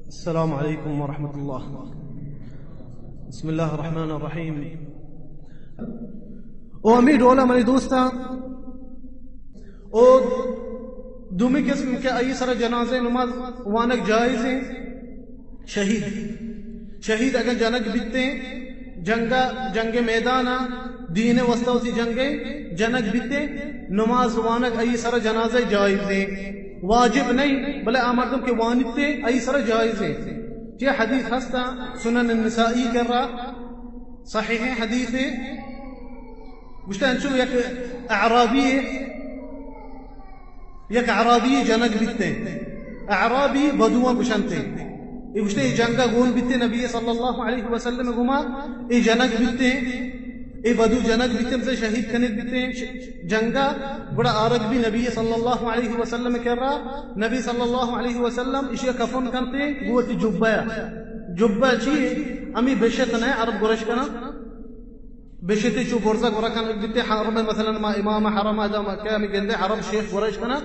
السلام علیکم ورحمۃ اللہ۔ بسم اللہ الرحمن الرحیم۔ او ہمے ڈولا منی دوستاں، او دومی قسم کہ آئی سر جنازہ نماز وانگ جائز ہیں، شہید۔ شہید اگر جنگ بیتے، جنگ، جنگ میدان دین واسطہ اسی جنگ جنگ بیتے، نماز وانگ آئی سر جنازہ جائز ہیں، واجب نہیں، بلے آ مردم کہ وانیتے آئی سر جائز ہیں۔ یہ حدیث ہستا سنن النسائی کر رہا، صحیح حدیث ہے۔ گوشتہ انچو یک اعرابی، یک اعرابی جنگ بیتے، اعرابی بدواں گوشنتے۔ اے گوشتے اے جنگا گون بیتے نبی صلی اللہ علیہ وسلم گما، اے جنگ بیتے، اے بدو جنگ بیتے، مثل شہید کنگ بیتے ش-، جنگا، گڑا آرگ بی نبی صلی اللہ علیہ وسلم کرا، نبی صلی اللہ علیہ وسلم اشیا کفن کنتے گو وتی جبہ، جبہ چی؟ ہمیں بشت نہ عرب گرش کنا، بشتے چو برزا گورا کنگ بیتے، حرم، مثلاً ما امام حرم ادا مکہ ہمیں گندے عرب شیخ گورش کنا،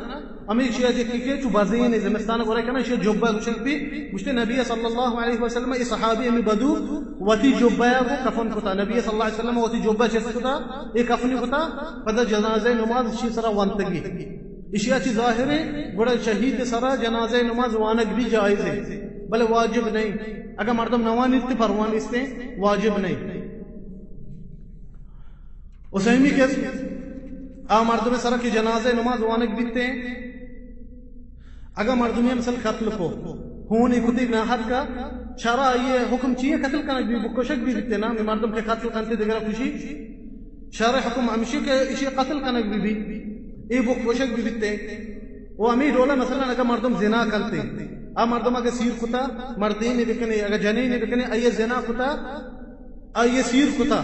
ہمیں اشیا جکی کے چو بزین زمستان گورا کنا، اشیا جبہ گوشگ بی۔ گوشتے نبی صلی اللہ علیہ وسلم اے صحابی ہمیں بدو وتی جبہ کو کفن کتا، نبی صلی اللہ علیہ وسلم وتی جبہ چست کتا، اے کفنی کتا، پدا جنازہ نماز اشی سرا وانتگی۔ اشیا چی ظاہر ہے، گڑا شہید سرا جنازہ نماز وانگ بھی جائز ہے، بلے واجب نہیں۔ اگر مردم نوانی تے پروا نیستے، واجب نہیں۔ و سیمی قسم، آ مردم سرا کہ جنازہ نماز وانگ بیتے، اگا مردمی مثل قتل کو، ہونی کتی ناحق کا، شرع آئی حکم چیئے؟ قتل کنگ بھی، بکشگ بھی بیتے نا، مردم کہ قتل کنتے دگرا کشی، شرع حکم ہمشی کہ اشی قتل کنگ بھی بھی، اے بکشگ بھی بیتے۔ و ہمیں ڈولا مثلاً اگا مردم زنا کنتے، آ مردم اگا سیر کتا، مردینے بکنے، اگا جنینے بکنے، آئی زنا کتا، آئی سیر کتا،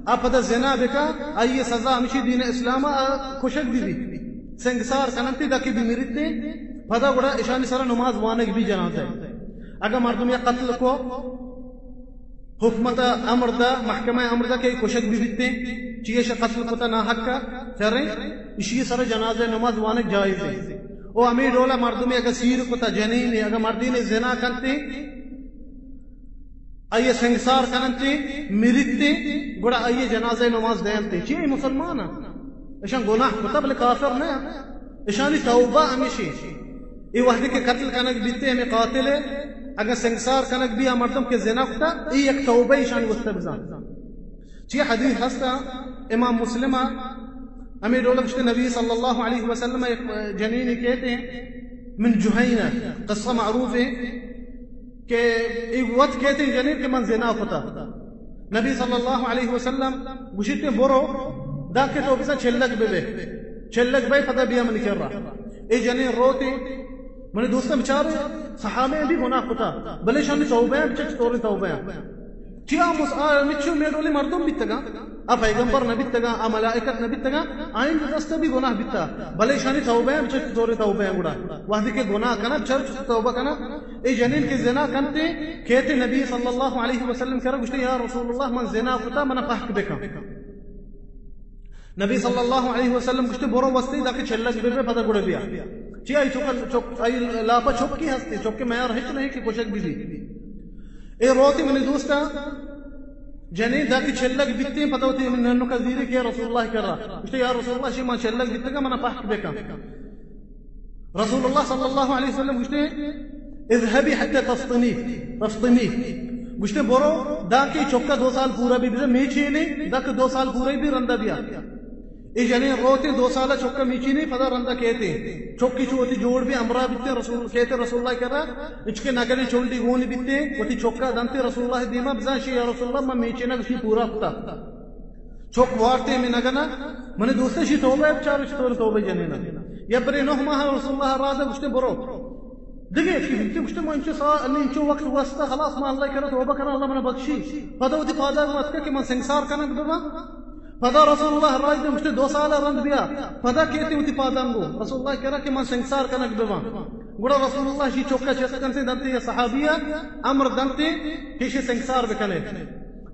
آ پدا زنا بکا، آئی سزا ہمشی دین اسلام آ کشگ بی بی، سنگسار کننتی دکی بی مریتے، پدا گڑا اشانی سرا نماز وانگ بی جنازہ۔ اگا مردم یا قتل کو، حکومت امر دا، محکمہ امر دا کہ کشگ بی بیتے، چیش قتل کتا ناحق کا، شریں، اشی سر جنازہ نماز وانگ جائز ہے۔ او ہمیں ڈولا مردم اگا سیر کتا جنین، اگا مردین زنا کنتے، آئی سنگسار کننتے، مریتے، گڑا آئی جنازہ نماز دینتے۔ چی اے مسلمان ہیں؟ اشان گناہ کتا بلے کافر نہ۔ اشانی توبہ ہمیشی۔ اے وحدی کہ قتل کنگ بیتے ہمیں قاتل ہے، اگر سنگسار کنگ بی آ مردم کہ زنا کتا، اے یک توبہ اشانی واسطہ بزان۔ چی حدیث ہستا امام مسلم، ہمیں ڈولک گوشتے نبی صلی اللہ علیہ وسلم ایک جنین کہتے ہیں من جہینہ، قصہ معروف ہے کہ ایک وقت کہتے ہیں جنین کہ من زنا کتا۔ نبی صلی اللہ علیہ وسلم گوشتے برو دا کہ تو بزن چلک بے بے، چلک بے پدا بیا من کر رہا۔ اے جنین روتے، منی دوستاں بچارے، صحابہ بھی گناہ کتا، بلے شانی توبہ ہیں، بچے چطور توبہ ہیں۔ چیا مس-، آ، مچو میڈولی مردم بیتگا، آ پیغمبر نہ بیتگا، آ ملائکت نہ بیتگا، آئین دست بھی گناہ بیتا، بلے شانی توبہ ہیں، بچے چطور توبہ ہیں گڑا۔ وحدی کہ گناہ کنا، بچار چطور توبہ کنا۔ اے جنین کہ زنا کنتے، کہتے نبی صلی اللہ علیہ وسلم کرا گوشتے، یا رسول اللہ، من زنا کتا، منا پاک بکن۔ نبی صلی اللہ علیہ وسلم گوشتے، برو وستی دا کہ چلک بے بے پدا گڑا بیا۔ چی آئی چوکا، چوک، آئی لاپا چوکی ہستی، چوکی میار ہچ نہیں کہ کشک بی بی۔ اے روتی منی دوستا، جنین دا کہ چلک بیتی، پدا ہوتی من ننکا زیری کہ رسول اللہ کرا۔ گوشتے، یا رسول اللہ، شی ما چلک بیتگا، منا پاک بکن۔ رسول اللہ صلی اللہ علیہ وسلم گوشتے، اذهبي حتى تفطمي، تفطمي۔ گوشتے، برو، دا کہ چکا دو سال پورا بی، بزن میچینے، دا کہ دو سال پورا بی رندا بیا۔ اے جنین روتے دو سال چکا میچینے، پدا رندا کہتے۔ چکی چو وتی جوڑ بی، امرا بیتے، رسول، کہتے رسول اللہ کرا، اچکے نگنے چونڈی گونی بیتے، وتی چکا دنتے رسول اللہ دیما، بزن شی یا رسول اللہ، من میچینا گشی پورا کتا۔ چک وارتے میں نگنا، منی دوستے شی توبہ بچار، چطور توبہ جنینا۔ یا برے نہ ماہ رسول اللہ راز گوشتے برو۔ دگہ یکی بیتے گوشتے، من انچو سا، انچو وقت واسطہ خلاص ما اللہ کرا توبہ کرا، اللہ منا بخشی۔ پدا وتی پاداں گو اتکا کہ من سنگسار کنگ ببا۔ پدا رسول اللہ راج دے گوشتے، دو سال رند بیا۔ پدا کہتے وتی پاداں گو رسول اللہ کرا کہ من سنگسار کنگ ببا۔ گڑا رسول اللہ شی چکا چست کنتے دنتے یا صحابیہ امر دنتے کہ شی سنگسار بکنے۔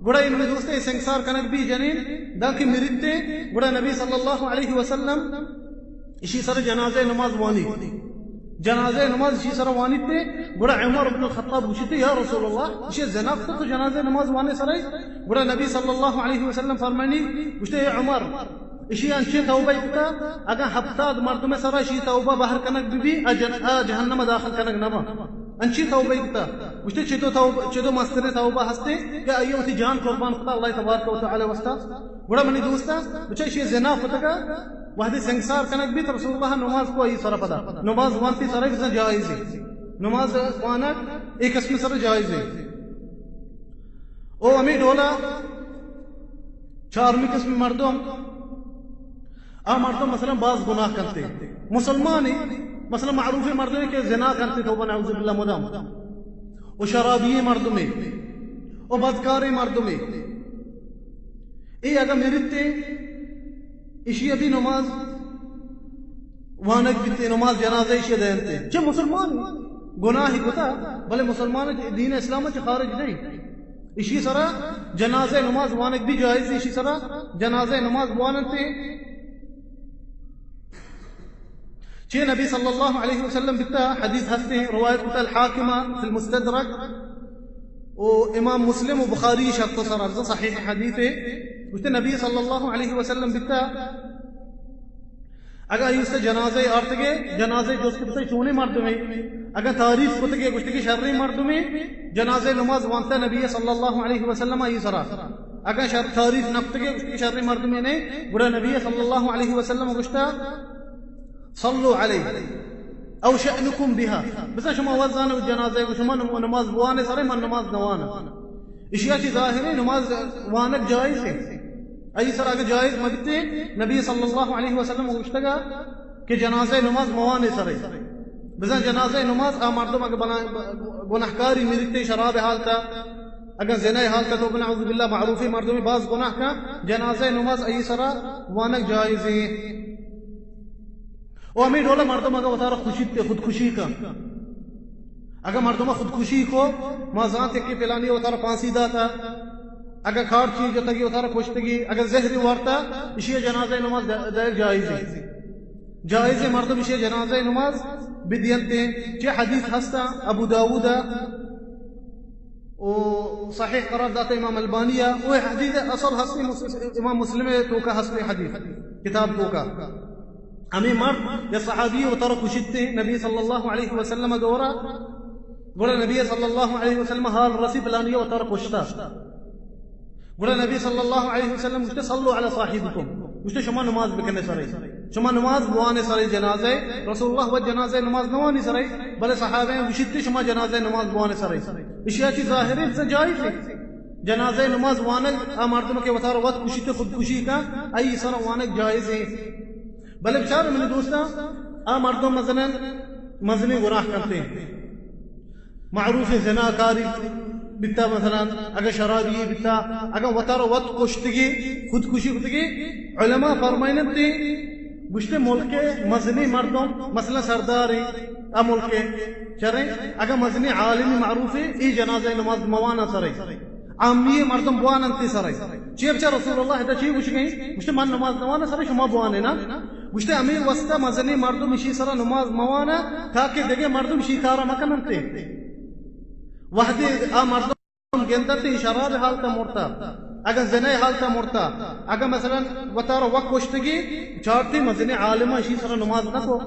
گڑا اے منی دوستے سنگسار کنگ بی جنین، دانکہ مریتے، گڑا نبی صلی اللہ علیہ وسلم اشی سر جنازہ نماز وانی۔ جنازہ نماز اشی سرا وانیت، گڑا عمر بن الخطاب گوشیت، یا رسول اللہ، اشی زنا کتا تو جنازہ نماز وانے سرا؟ گڑا نبی صلی اللہ علیہ وسلم فرمانی، گوشتے، اے عمر، اشی انچیں توبہ کتا، اگاں ہپتاد مردم سرا اشی توبہ بہر کنگ بی بی، آ جن-، آ جہنم داخل کنگ نبا۔ انچیں توبہ کتا۔ گوشتے، چدو توبہ، چدو مستریں توبہ ہستے کہ آئی وتی جان قربان کتا اللہ تبارک و تعالی واسطہ۔ گڑا منی دوستا، بچا اشی زنا کتگا، وہدے سنگسار کنگ بیت، رسول اللہ نماز کو آئی سرا پدا۔ نماز وانتی سرا بزن جائز ہے۔ نماز وانگ ایک قسم سرا جائز ہے۔ او ہمیں ڈولا چارمی قسم مردم، آ مردم مثلاً باز گناہ کنتے۔ مسلمانی، مثلاً معروف مردمے کہ زنا کنتے، توبہ نعوذ باللہ مدام۔ و شرابی مردمے، و بدکاریں مردمے۔ اے اگاں مرتے، اشی ابھی نماز وانگ بیتے، نماز جنازہ اشی دینتے۔ چہ مسلمان گناہی کتا، بلے مسلمان دین اسلام چہ خارج نہیں۔ اشی سرا جنازہ نماز وانگ بھی جائز، اشی سرا جنازہ نماز وانتے۔ چے نبی صلی اللہ علیہ وسلم بیتا، حدیث ہستے، روایت کتا الحاکمہ فی المستدرک، و امام مسلم و بخاری شرط سر ارز صحیح حدیث ہے۔ گوشتے نبی صلی اللہ علیہ وسلم بیتا، اگاں ایسے جنازہ آرتگے، جنازہ جست کتے چونے مردمے، اگاں تعریف کتگے گوشتے کہ شریں مردمے، جنازہ نماز وانتا نبی صلی اللہ علیہ وسلم ای سرا۔ اگاں شر تعریف نہ کتگے گوشتے کہ شریں مردمے نے، گڑا نبی صلی اللہ علیہ وسلم گوشتا، صلوا علیہ او شأنکم بها، بزاں شما وزان و جنازہ کو شما نم-، نماز بوانے سرے، من نماز نوانا۔ اشیا چی ظاہر ہے نماز وانگ جائز ہے۔ ای سر اگر جائز مگتے، نبی صلی اللہ علیہ وسلم گوشتگا کہ جنازہ نماز موانے سرے۔ بزاں جنازہ نماز آ مردم اگر بنا-، گناہکاری مرتے شراب حالتا، اگر زنا حالتا تو بنا اعوذ باللہ معروف مردم باز گناہ کا، جنازہ نماز ای سرا وانگ جائز ہے۔ او ہمیں ڈولا مردم اگر وتارا خوشی تے خودکشی کا، اگر مردم خودکشی کو، ما زانتے کہ پلانی وتارا پھانسی داتا، اگر کار چیز جتگی وتارا کشتگی، اگر زہری وارتا، اشی جنازہ نماز دائر جائز ہے۔ جائز ہے مردم اشی جنازہ نماز بدینتے۔ چہ حدیث ہستا ابو داود و صحیح قرار داتا امام البانی، و حدیث اصل ہستی مس-، امام مسلم توکا ہستی حدیث کتاب توکا۔ ہمیں مرد یا صحابی وتارا کشتے نبی صلی اللہ علیہ وسلم دورا، گڑا نبی صلی اللہ علیہ وسلم حال رسی پلانی وتارا کشتا۔ گڑا نبی صلی اللہ علیہ وسلم گوشتے، صلوا علی صاحبکم، گوشتے، شما نماز بکنے سرے، شما نماز بوانے سرے جنازہ۔ رسول اللہ و جنازہ نماز نوانی سرے، بلے صحابہ گوشتے، شما جنازہ نماز بوانے سرے۔ اشیا چی ظاہر ہے جائز ہے۔ جنازہ نماز وانگ، آ مردم کہ وتارا وت کشیتے خودکشی کا، ای سر وانگ جائز ہے۔ بلے بچار منی دوستاں، آ مردم مثلاً مزنی گناہ کرتے ہیں، معروف زناکاری بیتا، مثلاً اگر شرابی بیتا، اگر وتارا وت کشتگی، خودکشی کتگی، علماء فرمائنتے، گوشتے ملک مزنی مردم، مثلاً سرداری، آ ملک چرے، اگر مزنی عالمی معروفی، ای جنازہ نماز موانا سرے، عامی مردم بوان انتی سرے۔ چی بچا رسول اللہ ادا چی گوش گئی؟ گوشتے من نماز نوانا سرے، شما بوانے نا۔ گوشتے ہمیں واسطہ مزنی مردم اشی سرا نماز موانا، تاکہ دگہ مردم اشی کارا مکننتے۔ وحدی آ مردم گندتے شراب حالتا مرتا، اگر زنا حالتا مرتا، اگر مثلاً وتارا وک کشتگی، چارتی مزنی عالم اشی سرا نماز نہ کو۔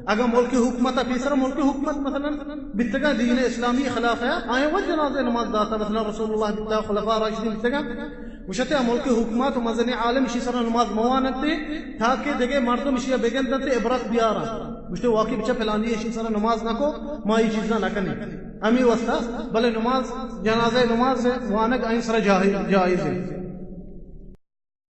اگر ملک حکومت پیسر ملک حکومت مثلاً بیتگا دین اسلامی خلاف ہے، آئیں وہ جنازہ نماز داتا، مثلاً رسول اللہ بیتا، خلفاء راشدین بیتگا، گوشتے آ ملک حکومت و مزنی عالم اشی سرا نماز موانتے، تاکہ دگہ مردم اشی بگندتے عبرت بیارن۔ گوشتے واقعی بچا پلانی اشی سرا نماز نہ کو، ما ای چیزا نہ کنی۔ ہمیں واسطہ، بلے نماز، جنازہ نماز وانگ آئیں سرا جائز، جائز ہے۔